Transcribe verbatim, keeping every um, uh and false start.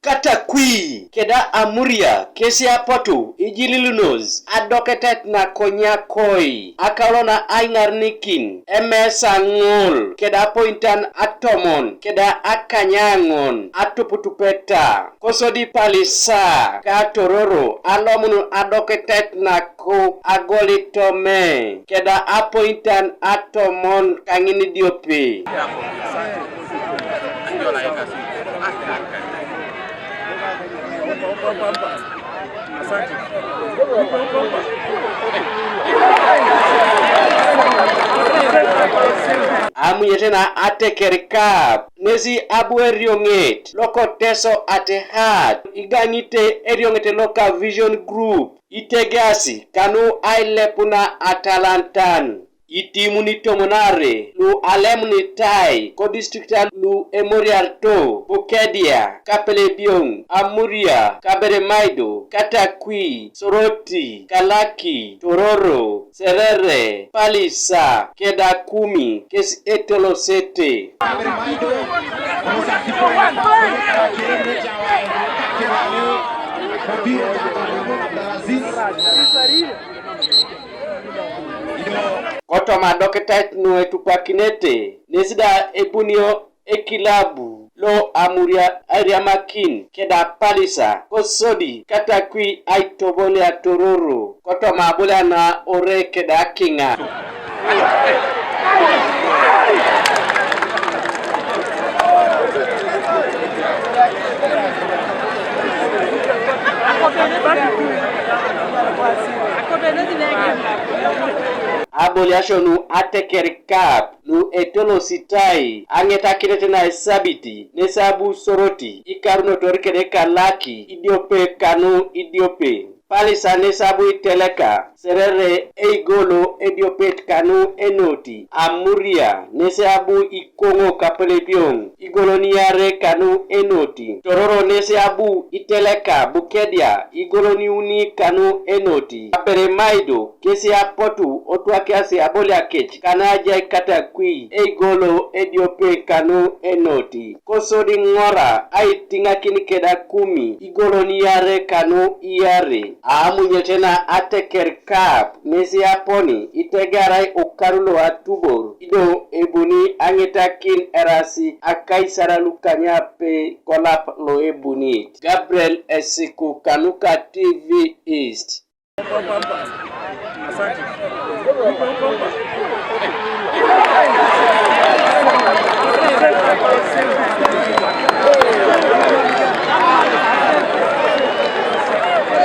Katakwi keda Amuria kesi apotu ijililunos adoketet na Konyakoi, akaulo na aiŋarnikin emesa ŋol keda apointan atomon keda akanyaŋon atuputupeta, kosodi Palisa ka Tororo alomun adoketet na ko agolit tome keda apointan atomon kaŋin idiope. Amunyete na ateker kap nesi abu erioŋet lokoteso atehat igaŋite erioŋet loka Vision Group. Itegeasi kanu ailepuna atalantan itimuni tomonare lu alemunitai kodistrikta lu emoriarito Bukedia, Kapelebioŋ, Amuria, Kaberemaido, Katakwi, Soroti, Kalaki, Tororo, Serere, Palisa, keda Kumi, kes etolosete. Kotoma adoketait nu etupakinete, nes da ebunio ekilabu lo Amuria airiamakin keda Palisa, kosodi Katakwi aitobolia Tororo, kotoma aboliana ore keda kiŋa. Aboliasio nu ateker kap nu etolositai aŋetakinet na esabiti nes abu Soroti ikarunotor kede Kalaki idiope kanu idiope. Palisa nes abu iteleka Serere eigolo ediopet kanu enoti, Amuria nes abu ikoŋo Kapelebioŋ igolon iare kanu enoti, Tororo nes abu iteleka Bukedia igolon iuni kanu enoti, Kaberemaido kes apotu otwakiasi aboliakec kana ajai Katakwi eigolo ediope kanu enoti. Kosodi ŋora aitiŋakin keda Kumi igolon iare kanu iare. Amunyete na ateker kap nesi aponi itegarai okaru lo atubor, ido ebuni aŋetakin erasi akaisar lukanyape kolap lo ebunit. Gabriel Esiku kanuka T V East.